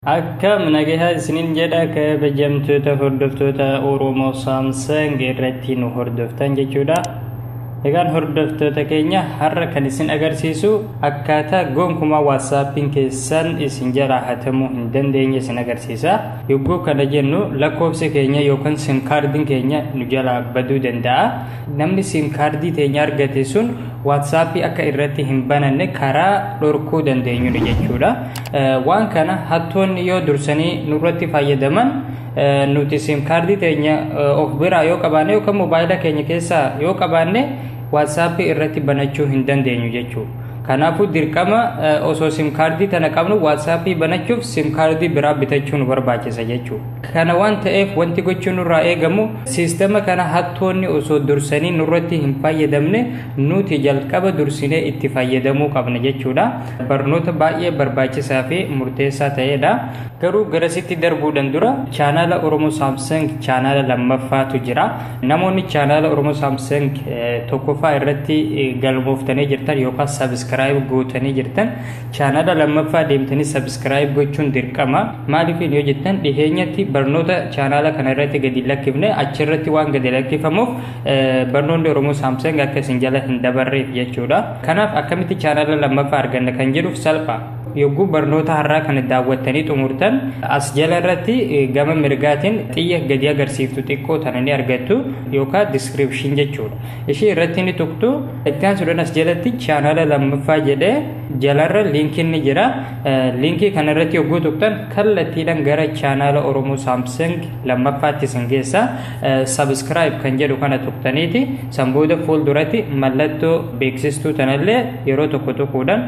Akkam nagahaa isiniin jedha, kabajamtoota hordoftoota Oromoo Saamsang irratti nu hordoftan jechuudha. Egaan hordoftoota keenya, har'a kan isin agarsiisu akkaataa gonkumaa WhatsAppiin keessan isin jalaa hatamuu hin dandeenye isin agarsiisa. Yogguu kana jennu, lakkoofsi keenya yookaan SIM kaardiin keenya nu jalaa baduu danda'a. Namni SIM kaardii teenya argate sun WhatsAppii akka irratti hin bananne karaa dhorkuu dandeenyudha jechuudha. Waan kana hattoonni yoo dursanii nurratti fayyadaman, nuti SIM kaardii teenya of biraa yoo qabaanne yookaan moobaayila keenya keessaa yoo qabaanne, WhatsAppii irratti banachuu hin dandeenyu jechuudha. Kanaafuu dirqama osoo SIM kaardii tana qabnu WhatsAppii banachuuf SIM kaardii biraa bitachuu nu barbaachisa jechuudha. Kana waan ta'eef, wanti gochuun nurraa eegamu, siistama kana hattoonni osoo dursanii nurratti hin fayyadamne nuti jalqaba dursinee itti fayyadamuu qabna jechuudha. Barnoota baay'ee barbaachisaa fi murteessaa ta'edha. Garuu garasitti darbuudhaan dura, chaanaala Oromoo Saamsang chaanaala lammaffaatu jira. Namoonni chaanaala Oromoo Saamsang tokkoffaa irratti galmooftanii jirtan yookaan subscribe gootanii jirtan, chaanaala lammaffaa deemtanii subscribe gochuun dirqama. Maaliif yoo jettan, dhiheenyatti barnoota chaanaala kana irratti gadi lakkifne achirratti waan gadi lakkifamuuf, barnoonni Oromoo Saamsang akka isin jala hin dabarreef jechuudha. Kanaaf akkamitti chaanaala lammaffaa arganna kan jedhuuf salpha. Yogguu barnoota har'aa kana daawwattanii xumurtan, as jala irratti gama mirgaatiin xiyya gadi agarsiiftu xiqqoo tana ni argattu, yookaan description jechuudha. Ishee irratti ni tuqtu. Itti aansuudhaan as jalatti chaanaala lammaffaa jedhee jalarra liinkiin ni jira. Liinkii kana irratti yogguu tuqtan, kallattiidhaan gara chaanaala Oromoo Saamsang lammaffaatti isin geessa. Subscribe kan jedhu kana tuqtaniiti san booda fuulduratti mallattoo beeksistuu tanallee yeroo tokko tuquudhaan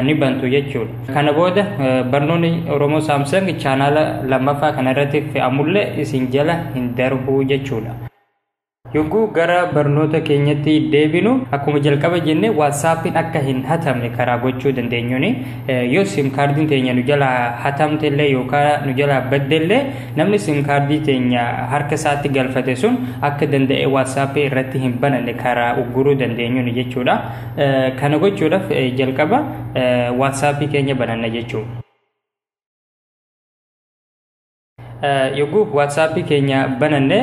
ni bantu jechuudha. Kana booda barnoonni Oromoo Saamsang chaanaala lammaffaa kana irratti fe'amullee isin jala hin darbu jechuudha. Yogguu gara barnoota keenyatti deebinu, akkuma jalqaba jenne, WhatsAppiin akka hin hatamne karaa gochuu dandeenyuuni, yoo SIM kaardiin teenya nu jala hatamte illee yookaan nu jala badde illee, namni SIM kaardii teenya harka isaatti galfate sun akka danda'e WhatsAppii irratti hin bananne karaa ugguruu dandeenyuuni jechuudha. Kana gochuudhaaf jalqaba WhatsAppii keenya bananna jechuudha. Yogguu WhatsAppii keenya bananne,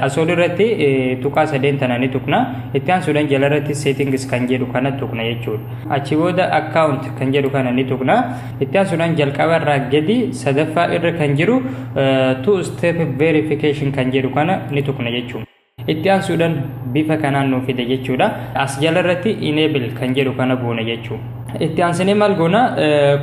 asoo irratti tuqaa sadeen tana ni tuqna. Itti aansuudhaan jala irratti settings kan jedhu kana tuqna jechuudha. Achi booda account kan jedhu kana ni tuqna. Itti aansuudhaan jalqaba irraa gadi sadaffaa irra kan jiru two step verification kan jedhu kana ni tuqna jechuudha. Itti aansuudhaan bifa kanaan nuuf fide jechuudha. As jala irratti enable kan jedhu kana goona jechuudha. Itti aansinee maal goona?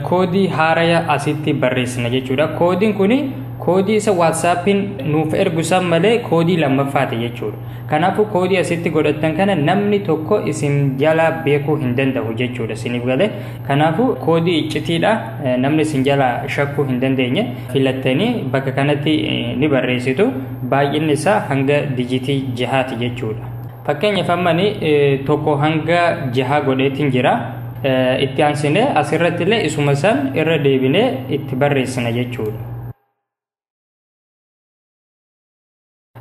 Koodii haaraya asitti barreessina jechuudha. Koodiin kuni koodii isa WhatsAppiin nuuf ergu san malee koodii lammaffaati jechuudha. Kanaafuu koodii asitti godhattan kana namni tokko isin jala beekuu hin danda'u jechuudha, isiniif galee. Kanaafuu koodii iccitiidha, namni isin jala shakkuu hin dandeenye filattanii bakka kanatti ni barreessitu. Baay'inni isaa hanga dijitii 6ti jechuudha. Fakkeenyaaf ammani 1 hanga 6 godheetiin jira. Itti aansinee asirratti illee isuma san irra deebinee itti barreessina jechuudha.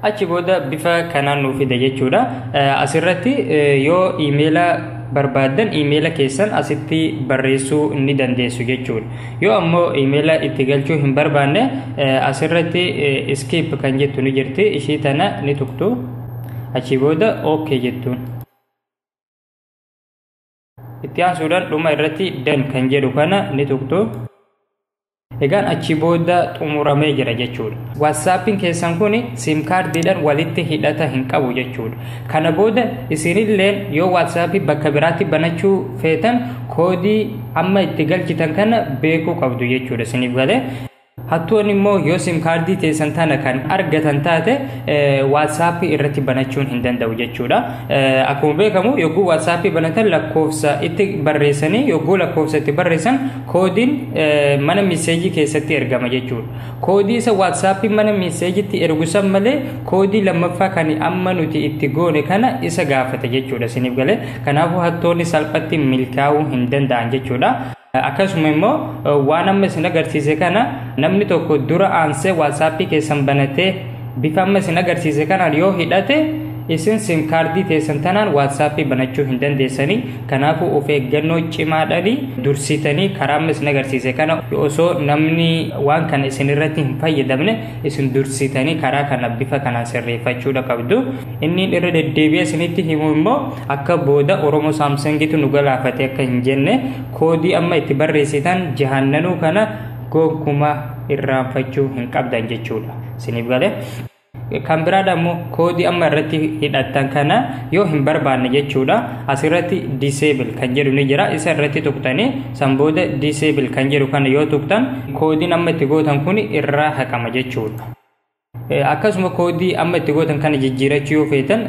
Achi booda bifa kanaan nuuf fida jechuudha. Asirratti yoo iimeela barbaaddan, iimeela keessan asitti barreessuu ni dandeessu jechuudha. Yoo ammoo iimeela itti galchuu hin barbaanne, asirratti skip kan jettu ni jirti. Ishii tana ni tuqtu. Achi booda OK jettuun. Itti aansuudhaan dhuma irratti done kan jedhu kana ni tuqtu. Egaan achi booda xumuramee jira jechuudha. WhatsAppiin keessan kun SIM kaardiidhaan walitti hidhata hin qabu jechuudha. Kana booda isinilleen yoo WhatsAppii bakka biraatti banachuu feetan, koodii amma itti galchitan kana beekuu qabdu jechuudha, isiniif galee. Hattoonni immoo yoo SIM kaardii teessan tana kan argatan taate, WhatsAppii irratti banachuun hin danda'u jechuudha. Akkuma beekamu, yogguu WhatsAppii banatan lakkoofsa itti barreessanii, yogguu lakkoofsa itti barreessan koodiin mana miseejii keessatti ergama jechuudha. Koodii isa WhatsAppii mana miseejitti ergu san malee koodii lammaffaa kan amma nuti itti goone kana isa gaafata jechuudha, isiniif galee. Kanaafuu hattoonni salphatti milkaa'uu hin danda'an jechuudha. Akkasuma immoo waan amma isin agarsiise kana namni tokko dura aansee WhatsAppii keessan banatee bifa amma isin agarsiise kanaan yoo hidhate, isin SIM kaardii teessan tanaan WhatsAppii banachuu hin dandeessanii. Kanaafuu of eeggannoo cimaadhaan dursitanii karaa amma isin agarsiise kana, osoo namni waan kana isin irratti hin fayyadamne, isin dursitanii karaa kana bifa kanaan sirreeffachuudha qabdu. Inni irra deddeebi'ee isinitti himu immoo, akka booda Oromoo Saamsangitu nu galaafate akka hin jenne, koodii amma itti barreessitan jahannanuu kana gonkumaa irraanfachuu hin qabdan jechuudha. Isiniif galee? Kan biraadha immoo, koodii amma irratti hidhattan kana yoo hin barbaanne jechuudha, asirratti disable kan jedhu ni jira. Isa irratti tuqtanii, san booda disable kan jedhu kana yoo tuqtan, koodiin amma itti gootan kun irraa haqama jechuudha. Akkasuma koodii amma itti gootan kana jijjiirachuu yoo feetan,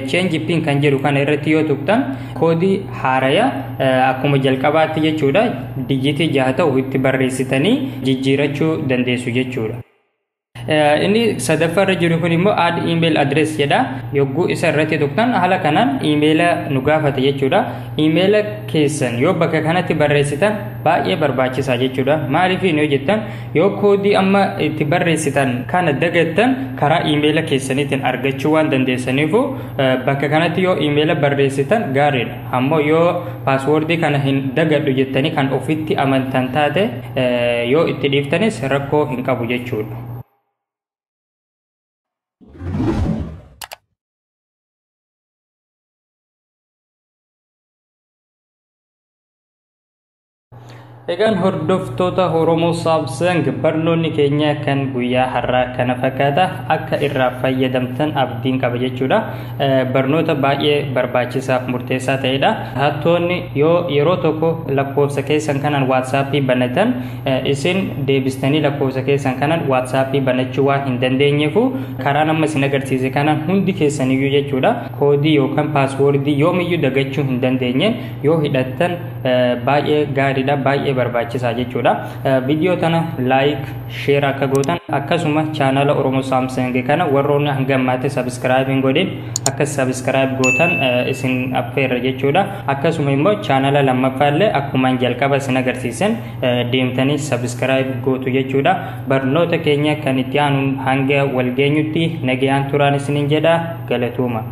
change PIN kan jedhu kana irratti yoo tuqtan, koodii haaraya akkuma jalqabaatti jechuudha dijitii 6 ta'u itti barreessitanii jijjiirachuu dandeessu jechuudha. Inni sadaffaa irra jiru kun immoo add email address jedha. Yogguu isa irratti tuqtan, haala kanaan iimeela nu gaafata jechuudha. Iimeela keessan yoo bakka kanatti barreessitan baay'ee barbaachisaa jechuudha. Maaliif yoo jettan, yoo koodii amma itti barreessitan kana dagattan, karaa iimeela keessaniitiin argachuu waan dandeessaniifu, bakka kanatti yoo iimeela barreessitan gaariidha. Ammoo yoo paaswoordii kana hin dagadhu jettanii kan ofitti amantan taate, yoo itti dhiiftanis rakkoo hin qabu jechuudha. Egaan hordoftoota Oromoo Saamsang, barnoonni keenya kan guyyaa har'aa kana fakkaata. Akka irraa fayyadamtan abdiin qaba jechuudha. Barnoota baay'ee barbaachisaaf murteessaa ta'edha. Hattoonni yoo yeroo tokko lakkoofsa keessan kanaan WhatsAppii banatan, isin deebistanii lakkoofsa keessan kanaan WhatsAppii banachuu waan hin dandeenyeefu, karaa nama isin agarsiise kanaan hundi keessaniyyuu jechuudha, koodii yookaan paaswoordii yoomiyyuu dagachuu hin dandeenyeen yoo hidhattan baay'ee gaariidha, baay'ee barbaachisaa jechuudha. Viidiyoo tana like, share akka gootan, akkasuma chaanala Oromoo Saamsang kana warroonni hanga ammaatti subscribe hin godhin akka subscribe gootan isin affeerra jechuudha. Akkasuma immoo chaanala lammaffaa illee akkuma jalqaba isin agarsiisan deemtanii subscribe gootu jechuudha. Barnoota keenya kan itti aanuun hanga wal geenyutti nagayaan turaan isiniin jedha, galatooma.